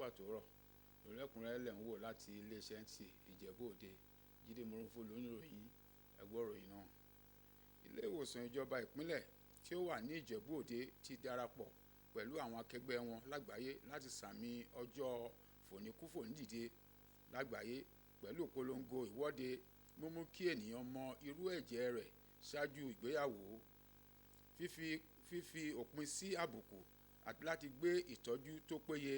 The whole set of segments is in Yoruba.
Àdúrà tó rọ̀ lórí lẹ̀ ń wò láti iléeṣẹ́ NTA Ìjẹ̀bú Òde. Jíde Mòrúfú lóníròyìn. Ẹgbọ́ ìròyìn náà. Ilé ìwòsàn ìjọba ìpínlẹ̀ tí ó wà ní Ìjẹ̀bú Òde ti darapọ̀ pẹ̀lú àwọn akẹgbẹ́ wọn lágbàáyé láti sàmì ọjọ́ fòníkúfònídìde lágbàáyé pẹ̀lú ìpolongo ìwọ́de mímú kí ènìyàn mọ irú ẹ̀jẹ̀ rẹ̀ ṣáájú ìgbéyàwó, fífi òpin sí àbùkù àti láti gbé ìtọ́jú tó péye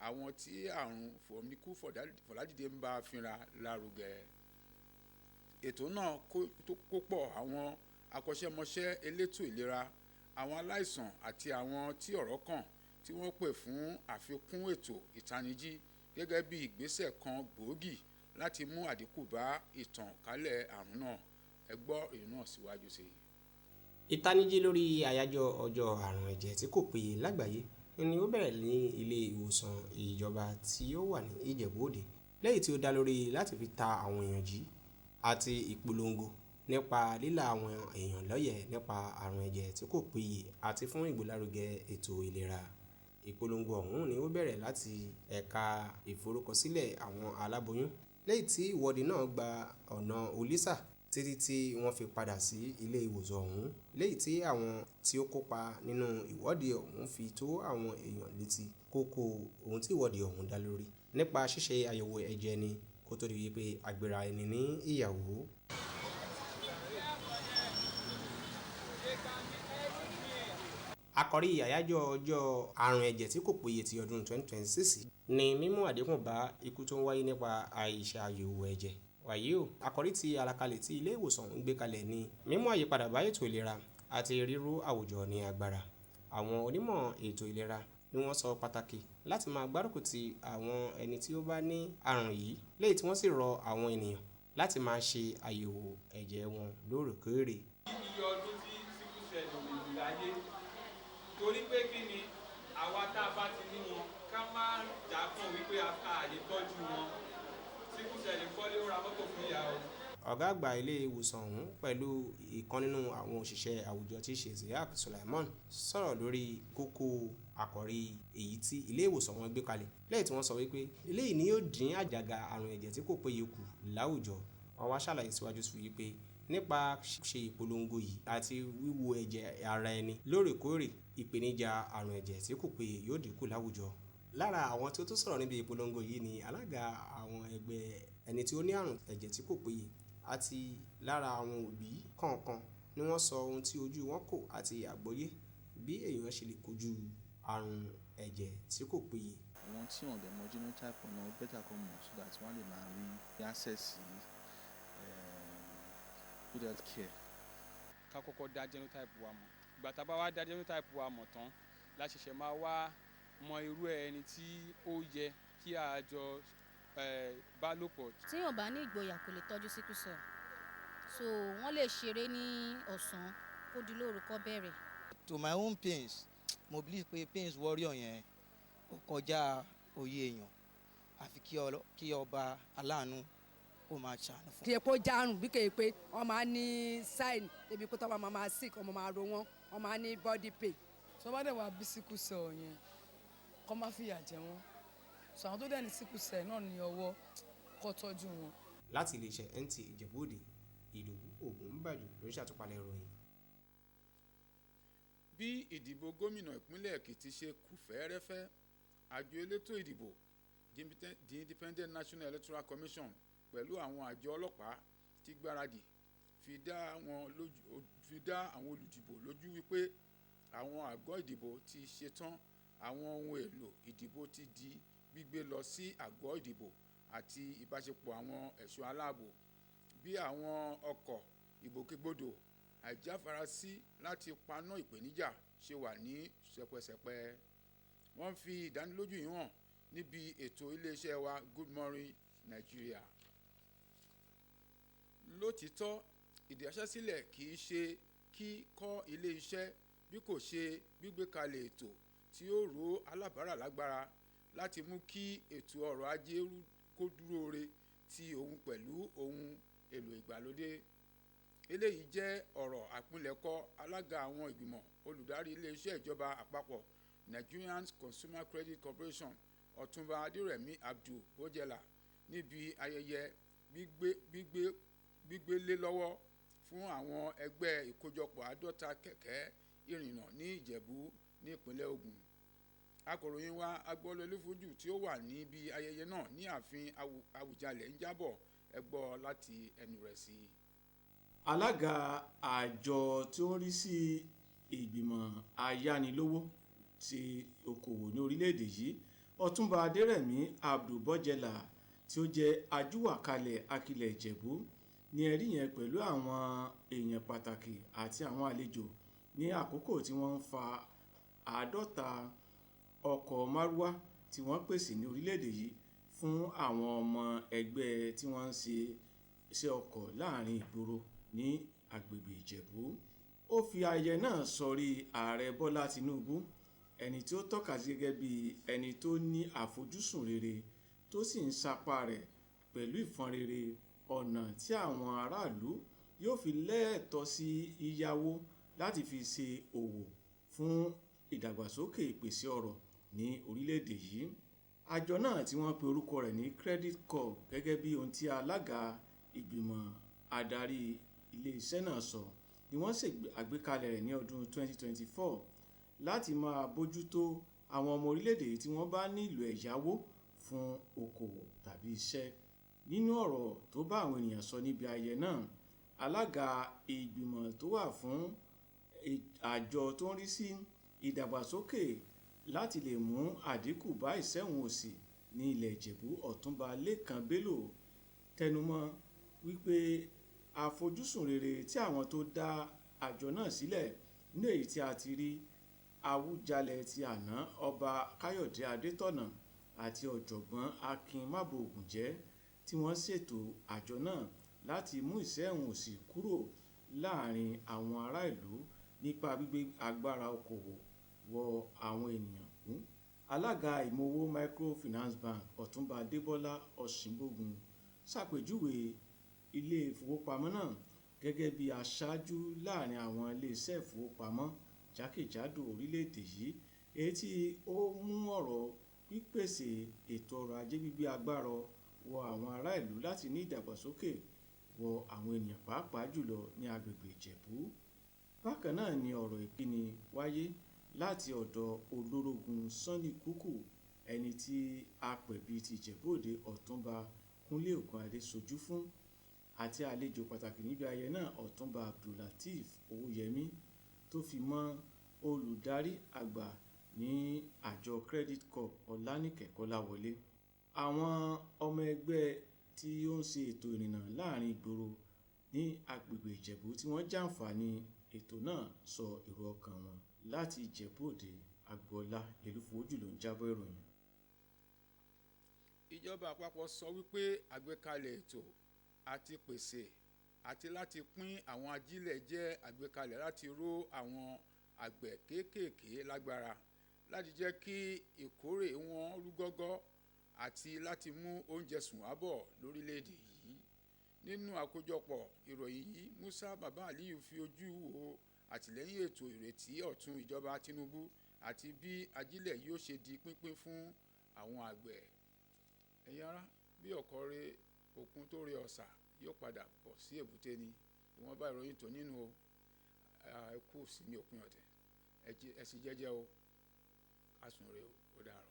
àwọn tí àrùn fòníkúfọ̀ládìde ń bá fínra lárugẹ. Ètò náà kó pọ̀ àwọn akọ́ṣẹ́mọṣẹ́ elétò ìlera, àwọn aláìsàn àti àwọn tí ọ̀rọ̀ kàn tí wọ́n pè fún àfikún ètò ìtanijí gẹ́gẹ́ bí ìgbésẹ̀ kan gbòógì láti mú àdínkù bá ìtànkálẹ̀ àrùn náà. Ẹ gbọ́ ìròyìn náà síwájú sí i. Ìtanijí lórí àyájọ́ ọjọ́ àrùn ẹ̀jẹ̀ tí kò péye lágbàáyé ni ó bẹ̀rẹ̀ ní ilé ìwòsàn ìjọba tí ó wà ní Ìjẹ̀bú Òde, lẹ́yìn tí ó dá lórí láti fi ta àwọn èèyàn jí àti ìpolongo nípa líla àwọn èèyàn lọ́yẹ̀ nípa àrùn ẹ̀jẹ̀ tí kò péye àti fún ìgbélárugẹ ètò ìlera. Ìpolongo ọ̀hún ni ó bẹ̀rẹ̀ láti ẹ̀ka ìforúkọsílẹ̀ àwọn aláboyún, lẹ́yìn tí ìwọ́de náà gba ọ̀nà Olísà títí tí wọ́n fi padà sí ilé ìwòsàn ọ̀hún, lẹ́yìn tí àwọn tí ó kópa nínú ìwọ́de ọ̀hún fi tó àwọn èèyàn létí kókó ohun tí ìwọ́de ọ̀hún dá lórí nípa ṣíṣe àyẹ̀wò ẹ̀jẹ̀ ẹni kó tó di wípé àgbèrà ẹni ní ìyàwó. Àkòrí àyájọ́ ọjọ́ àrùn ẹ̀jẹ̀ tí kò péye ti ọdún 2026 ní mímú àdínkù bá ikú tó ń wáyé nípa àìṣàyẹ̀wò ẹ̀jẹ̀. Wàyí o, àkòrí tí àlàkalẹ̀ tí ilé ìwòsàn ń gbé kalẹ̀ ní mímú àyípadà bá ètò ìlera àti ríró àwùjọ ní agbára. Àwọn onímọ̀ ètò ìlera ni wọ́n sọ pàtàkì láti máa gbárùkù ti àwọn ẹni tí ó bá ní àrùn yìí, lẹ́yìn tí wọ́n sì rọ àwọn ènìyàn láti máa ṣe àyẹ̀wò ẹ̀jẹ̀ wọn lóòrèkóòrè. Iye ọdún tí sickle cell ò lè lò láyé, torí pé kí ni àwa tá a bá ti ní wọn, ká má jákàn wípé a lè tọ́jú wọn. Sickle cell kọ́lé, ó ra mọ́tò fún ìyá o. Ọ̀gá àgbà ilé ìwòsàn ọ̀hún pẹ̀lú ìkan nínú àwọn òṣìṣẹ́ àwùjọ tí í ṣe Ziak Sulaiman sọ̀rọ̀ lórí kókó àkòrí èyí tí ilé ìwòsàn wọn gbé kalẹ̀, lẹ́yìn tí wọ́n sọ wípé eléyìí ni yóò dín àjàgà àrùn ẹ̀jẹ̀ tí kò péye kù láwùjọ. Wọ́n wá ṣàlàyé síwájú sí wípé nípa ṣíṣe ìpolongo yìí àti wíwo ẹ̀jẹ̀ ara ẹni lóòrèkóòrè, ìpèníjà àrùn ẹ̀jẹ̀ tí kò péye yóò dínkù láwùjọ. Lára àwọn tí ó tún sọ̀rọ̀ níbi ìpolongo yìí ni alága àwọn ẹgbẹ́ ẹni tí ó ní àrùn ẹ̀jẹ̀ tí kò péye àti lára àwọn òbí kọ̀ọ̀kan ni wọ́n sọ ohun tí ojú wọn kò àti àgbọ́yé bí èèyàn ṣe lè kojú àrùn ẹ̀jẹ̀ tí kò péye. Àwọn tí wọ́n dẹ̀ mọ genotype náà, ó better kó mọ̀ so that wọ́n lè máa rí access sí good health care. Ká kọ́kọ́ dá genotype wa mọ̀. Ìgbà tá a bá wá dá genotype wa mọ̀ tán la ṣẹ̀ṣẹ̀ máa wá mọ irú ẹni tí ó yẹ kí a jọ bá lò pọ̀. Tíyàn bá ní ìgboyà, kò lè tọ́jú sickle cell, so wọ́n lè ṣeré ní ọ̀sán, kó di lóru kó bẹ̀rẹ̀. To my own pains, mo believe pé pains warrior yẹn, ó kọjá òye èèyàn, àfi kí ọba aláàánú kó máa ṣàánú fún. Kì í pé ó járùn bí kì í pé wọ́n máa ní sign débi pé tọ́ba máa sick, ọmọ máa ro wọ́n, wọ́n máa ní body pain. Tí wọ́n bá dẹ̀ wá bí sickle cell yẹn, kọ́ má fìyà jẹ wọ́n, so àwọn tó dẹ̀ ní sickle cell náà ní ọwọ́ kó tọ́jú wọn. Láti iléeṣẹ́ NTA Ìjẹ̀bú Òde, Ìdòwú Ògúnbàjò ló ń ṣàtúpalẹ̀ ìròyìn. Bí ìdìbò gómìnà ìpínlẹ̀ Èkìtì ṣe kù fẹ́ẹ́rẹ́fẹ́, àjọ elétò ìdìbò, the Independent National Electoral Commission, pẹ̀lú àwọn àjọ ọlọ́pàá ti gbáradì fi dá àwọn olùdìbò lójú wípé àwọn àgọ́ ìdìbò ti ṣetán, àwọn ohun èlò ìdìbò ti di gbígbé lọ sí àgọ́ ìdìbò àti ìbáṣepọ̀ àwọn ẹ̀ṣọ́ aláàbò bí àwọn ọkọ̀ ìgbòkègbodò àìjáfara sí láti paná ìpèníjà ṣe wà ní sẹpẹsẹpẹ. Wọ́n fi ìdánilójú yìí hàn níbi ètò iléeṣẹ́ wa Good Morning Nigeria. Lótìítọ́, ìdáṣẹ́sílẹ̀ kì í ṣe kíkọ́ ilé iṣẹ́ bí kò ṣe gbígbékalẹ̀ ètò tí ó ró alábàárà lágbára láti mú kí ètò ọrọ̀ ajé kó dúróore tí òun pẹ̀lú ohun èlò ìgbàlódé. Eléyìí jẹ́ ọ̀rọ̀ àpilẹ̀kọ alága àwọn ìgbìmọ̀ olùdarí iléeṣẹ́ ìjọba àpapọ̀, Nigerian Consumer Credit Corporation. Ọ̀túnba Adérẹ̀mí Abdul Bọ́jẹlà níbi ayẹyẹ gbígbé lé lọ́wọ́ fún àwọn ẹgbẹ́ ìkójọpọ̀ 50 kẹ̀kẹ́ ìrìnnà ní Ìjẹ̀bú ní ìpínlẹ̀ Ògùn. Akọ̀ròyìn wa Agboola Olúfúnjù tí ó wà níbi ayẹyẹ náà ní ààfin Àwùjalẹ̀ ń jábọ̀. Ẹ gbọ́ láti ẹnu rẹ̀ sí i. Alága àjọ tí ó ń rí sí ìgbìmọ̀ ayánilówó ti okòwò ní orílẹ̀-èdè yìí, Ọ̀túnba Adérẹ̀mí Abdul Bọ́jẹlà, tí ó jẹ́ ajúwàkalẹ̀ Akilẹ̀ Ìjẹ̀bú ní ẹ̀rí yẹn pẹ̀lú àwọn èèyàn pàtàkì àti àwọn àlejò ní àkókò tí wọ́n ń fa 50 ọkọ̀ márúwá tí wọ́n pèsè ní orílẹ̀-èdè yìí fún àwọn ọmọ ẹgbẹ́ tí wọ́n ń ṣe iṣẹ́ ọkọ̀ láàrin ìgboro ní agbègbè Ìjẹ̀bú. Ó fi ayẹyẹ náà sọrí Ààrẹ Bọ́lá Tinubu, ẹni tí ó tọ́ka sí gẹ́gẹ́ bí ẹni tó ní àfojúsùn rere tó sì ń sapá rẹ̀ pẹ̀lú ìfọnrere ọ̀nà tí àwọn aráàlú yóò fi lẹ́tọ̀ọ́ sí yíyáwó láti fi ṣe òwò fún ìdàgbàsókè ìpèsè ọrọ̀ ní orílẹ̀-èdè yìí. Àjọ náà tí wọ́n pe orúkọ rẹ̀ ní Credit Corp, gẹ́gẹ́ bí ohun tí alága ìgbìmọ̀ adarí ilé-iṣẹ́ náà sọ, ni wọ́n ṣe àgbékalẹ̀ rẹ̀ ní ọdún 2024 láti máa bójútó àwọn ọmọ orílẹ̀-èdè yìí tí wọ́n bá nílò ẹ̀yáwó fún okòwò tàbí iṣẹ́. Nínú ọ̀rọ̀ tó bá àwọn ènìyàn sọ níbi ayẹyẹ náà, alága ìgbìmọ̀ tó wà fún àjọ tó ń rí sí ìdàgbàsókè láti lè mú àdínkù bá ìṣẹ́ òun òṣì ní ilẹ̀ Ìjẹ̀bú, Ọ̀túnba Lẹ́kan Bello, tẹnumọ́ wípé àfojúsùn rere tí àwọn tó dá àjọ náà sílẹ̀, nínú èyí tí a ti rí Àwùjalẹ̀ ti àná, Ọba Káyọ̀dé Adétọ̀nà, àti Ọ̀jọ̀gbọ́n Akin Mábògùnjẹ́, tí wọ́n ṣètò àjọ náà láti mú ìṣẹ́ òun òṣì kúrò láàrin àwọn ará ìlú nípa gbígbé agbára okòwò wọ àwọn ènìyàn kún. Alága Ìmowó Microfinance Bank, Ọ̀túnba Adébọ́lá Ọ̀ṣínbógun, ṣàpèjúwe ilé ìfowópamọ́ náà gẹ́gẹ́ bí aṣáájú láàrin àwọn ilé-iṣẹ́ ìfowópamọ́ jákèjádò orílẹ̀-èdè yìí, èyí tí ó mú ọ̀rọ̀ pípèsè ètò ọrọ̀ ajé gbígbé agbára wọ àwọn ará ìlú láti ní ìdàgbàsókè wọ àwọn ènìyàn, pàápàá jùlọ ní agbègbè Ìjẹ̀bú. Bákan náà ni ọ̀rọ̀ ìkíni wáyé láti ọ̀dọ̀ Olórogún Sunny Kúkú, ẹni tí apẹ̀bí ti Ìjẹ̀bú Òde, Ọ̀túnba Kúnlé Ògúnadé, ṣojú fún, àti àlejò pàtàkì níbi ayẹyẹ náà, Ọ̀túnba Abdulateef Owóyẹmí, tó fi mọ́ olùdarí àgbà ní àjọ Credit Corp, Ọlánìkẹ́ Kọ́láwọlé. Àwọn ọmọ ẹgbẹ́ tí ó ń ṣe ètò ìrìnnà láàrin ìgboro ní agbègbè Ìjẹ̀bú tí wọ́n jàǹfààní ètò náà sọ èrò ọkàn wọn. Láti Ìjẹ̀bú Òde, Agboola Elúfọwọ́jù ló ń jábọ̀ ìròyìn. Ìjọba àpapọ̀ sọ wípé àgbékalẹ̀ ètò àti pèsè àti láti pín àwọn ajílẹ̀ jẹ́ àgbékalẹ̀ láti ró àwọn àgbẹ̀ kéékèèké lágbára, láti jẹ́ kí ìkórè wọn rú gọ́gọ́ àti láti mú oúnjẹ sùn wá bọ̀ lórílẹ̀‐èdè yìí. Nínú àkójọpọ̀ ìròyìn yìí, Musa Bàbá Aliyu fi ojú wo àtìlẹ́yìn ètò ìrètí ọ̀tun ìjọba Tinubu àti bí ajílẹ̀ yóò ṣe di pínpín fún àwọn àgbẹ̀. Ẹ̀yin ará, bí ọkọ̀ re òkun tó re ọ̀sà yóò padà bọ̀ sí èbúté ni. Ìwọ̀nba ìròyìn tó nínú o. Ẹ kú sí ní òpin ọ̀tẹ̀, ẹ sì jẹ́jẹ́ o, ká sùn re o, ó dàárọ̀.